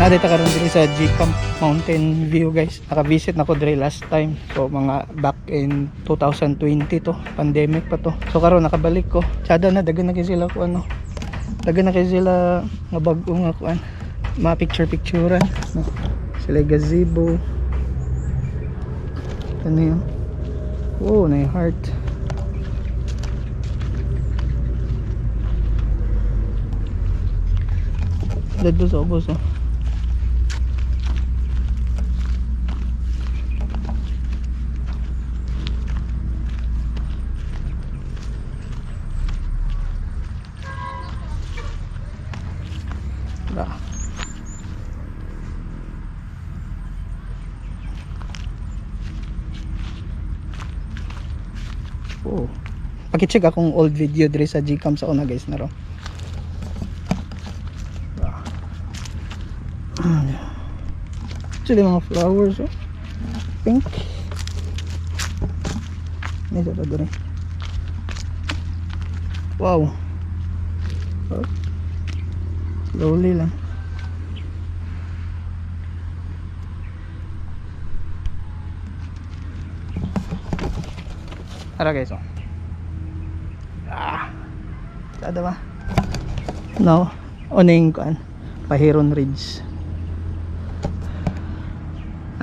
Naa ta karon diri sa G-Camp Mountain View, guys. Naka-visit na ko diri last time. So mga back in 2020 to, pandemic pa to. So karon nakabalik ko. Tsada na, daghan na kay sila ko ano. Daghan na kay sila nga bag-o nga kuan. Mga picture picturean. No? Sila gazebo. Ano yun? Oh, na heart. Dito sa ubos, oh. Ba. Oh. Paki-check akong old video diri sa Gcam sa una, guys, na ro. Ah. Actually, mga flowers, oh. Pink. Ini sa diri. Wow. Oh. Slowly lang. Tara, guys, oh. Ah. Sada ba? No. Oning kuan. Pahiron Ridge.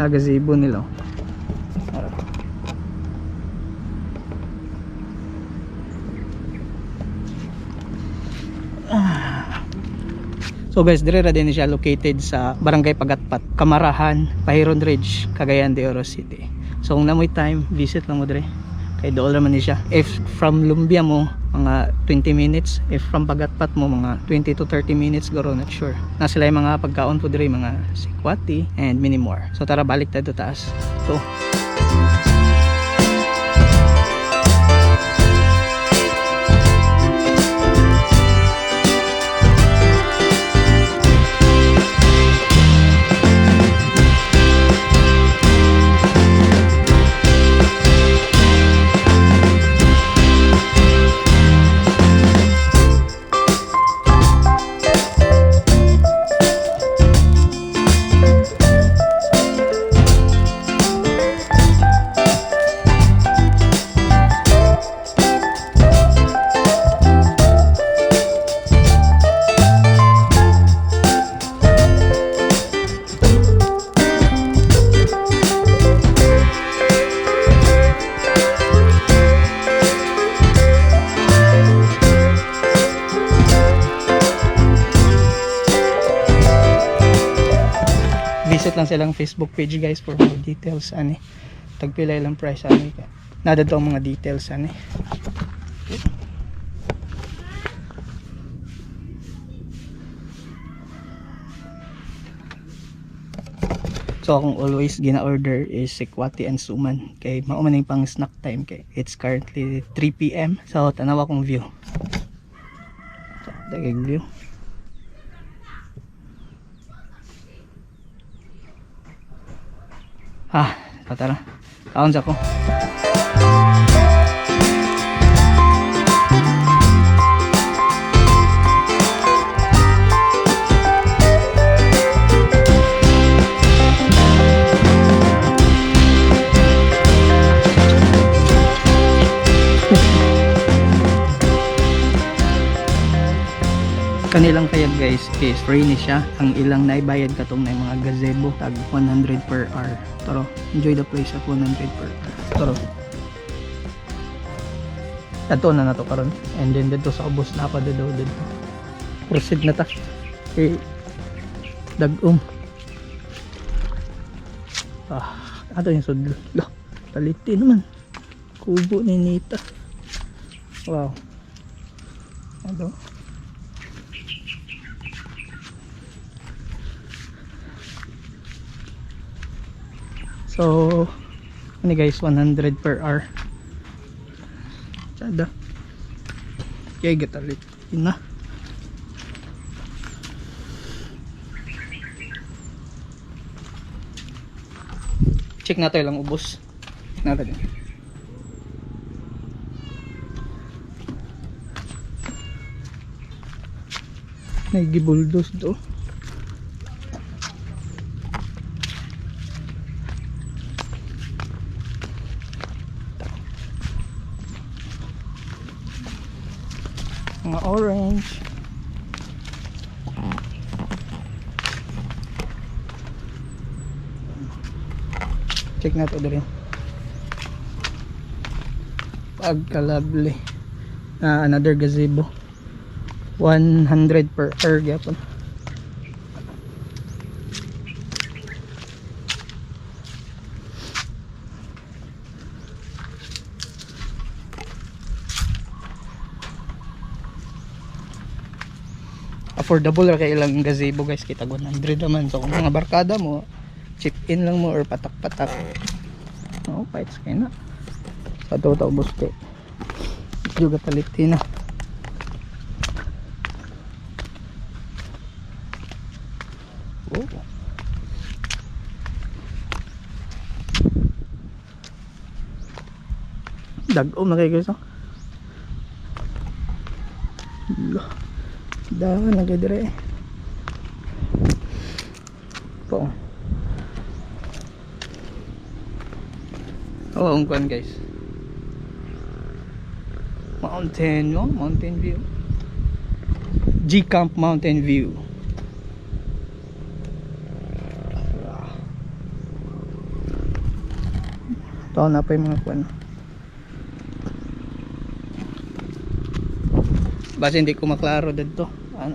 Ah, gazebo nila, oh. Tara. Ah. So guys, dire ra din siya located sa Barangay Pagatpat, Kamarahan, Pahiron Ridge, Cagayan de Oro City. So kung namoy time, visit lang mo dire. Kay dool raman ni siya. If from Lumbia mo, mga 20 minutes. If from Pagatpat mo, mga 20 to 30 minutes guro, not sure. Na sila yung mga pagkaon po dire, mga sikwati and many more. So tara, balik tayo taas. So visit lang silang Facebook page, guys, for more details ani. Tagpila ilang price ani. Nada ang mga details ani. So akong always gina-order is sikwati and suman kay mao man ning pang snack time kay it's currently 3 p.m. So tanawa kong view. So, dagig view. Ah, tara. Kaon sa ko. Kanilang kayag, guys, is free ni siya. Ang ilang naibayad katong na yung mga gazebo tag 100 per hour. Taro, enjoy the place at 100 per hour. Taro. Ato na nato karon. And then dito sa ubos na pa daw dito. Proceed na ta. Eh, dagom. Ah, ato yung sudlo. Lah, taliti naman. Kubo ni Nita. Wow. Ano? So, ano guys, 100 per hour. Sada. Okay, gatalit. Yun na. Check natin lang ubos. Natin. Nagibuldos do. Mga orange. Check natin rin. Pagka-lovely. Ah, another gazebo. 100 per hour gyapon. Affordable ra kay ilang gazebo, guys, kita 100 naman. So kung mga barkada mo, chip in lang mo or patak-patak. Oh, fights kay na. Sa to ta ubos kay juga palit na. Oh. Dag-om na kayo, guys, oh. Lah. Dahan na kayo dire. Po. Oh, ang kuan, guys. Mountain, no? Mountain View. G-Camp Mountain View. Ah. Ito na pa yung mga kuan. Basta hindi ko maklaro dito. Ano?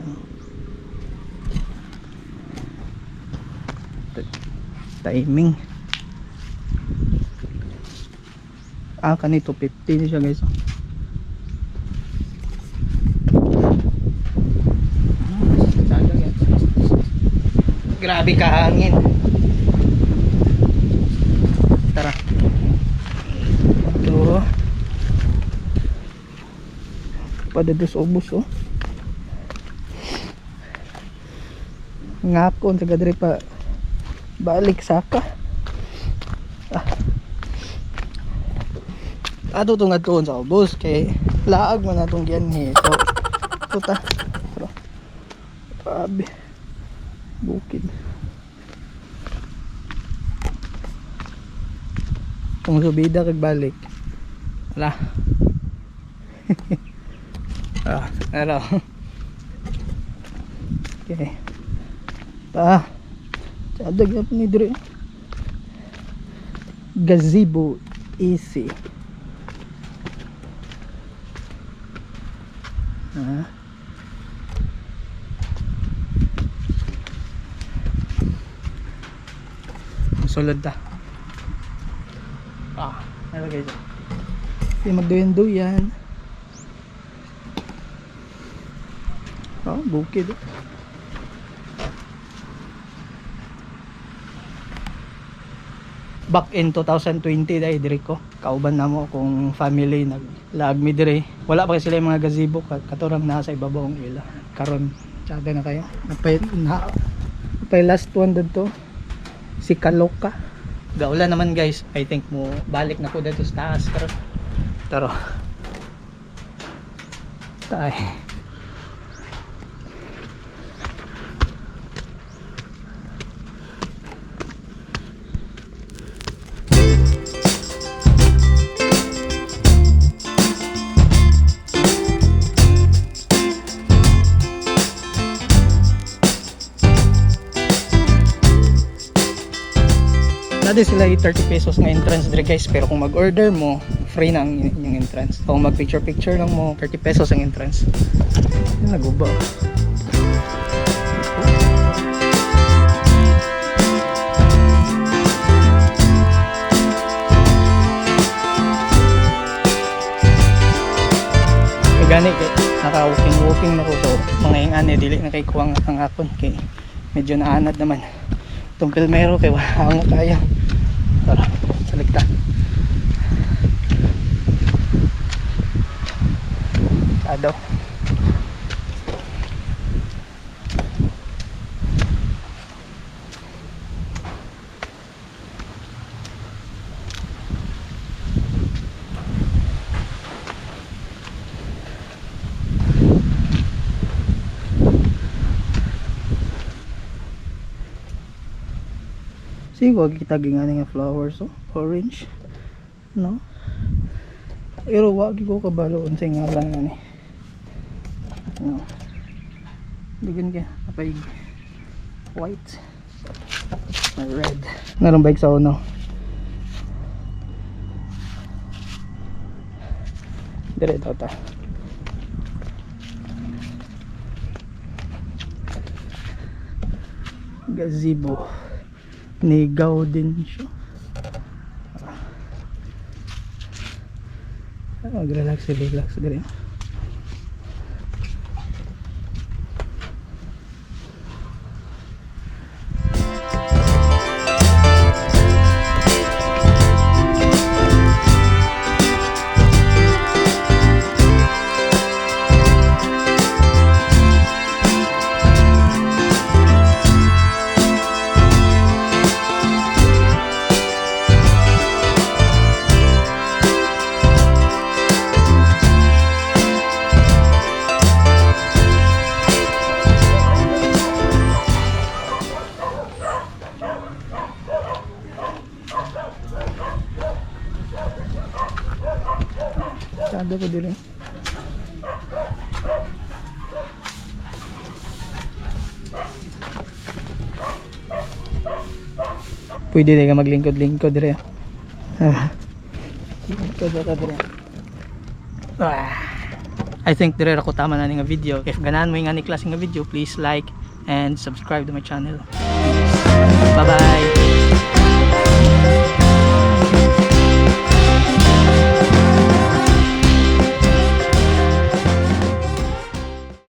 Timing. Ah, kani 250 ni siya, guys, oh. Ah, yan. Grabe kahangin. Tara. Ito. Pada sa ubos, oh. Ngakon sa gadri pa balik saka. Ah. Ato tong adtuon sa ubos kay laag man atong gianhi. So ito ta. Pero, grabe. Bukid. Kung subida kag balik. Wala. Ah, pero. Okay. Pa. Tsada gyapon ni dire. Gazebo easy. Ah. Sulod ta. Ah, ano, guys? Hindi magduyan-duyan. Oh, bukid, oh. Back in 2020 dahil diri ko. Kauban na mo kung family, naglaag mi diri. Wala pa kasi sila yung mga gazebo katurang nasa ibabaw ang ila. Karon, tsada na kayo. Napay last one dito. Si Kaloka. Gaula naman, guys. I think mo balik na ko dito sa taas karon. Tara. Tay. Dati sila yung 30 pesos nga entrance dire, guys, pero kung mag-order mo, free na ang inyong entrance. Kung mag picture picture lang mo, 30 pesos ang entrance. Yan, naguba. Kay gani kay naka walking walking na ko, so mga yung ane dili na kay kuwang ang akon kay medyo naanad naman. Itong pilmero kay wala nga kaya. Tara, salikta. Ado. Sige, wag kita gingani nga flowers, oh. Orange. No? Pero wag ko kabalo unsay ngalan ani. No. Dagan ka. Apay white. May red. Meron bike sa uno. Dire daw ta. Gazebo ni Gaudencio. Ah, mag-relax, relax dire. Sada ko dire. Pwede din ka maglingkod-lingkod dire. Ah. Lingkod ka dire. Ah. I think dire ako tama na ni nga video. If ganahan mo yung nga ni klase nga video, please like and subscribe to my channel. Bye-bye!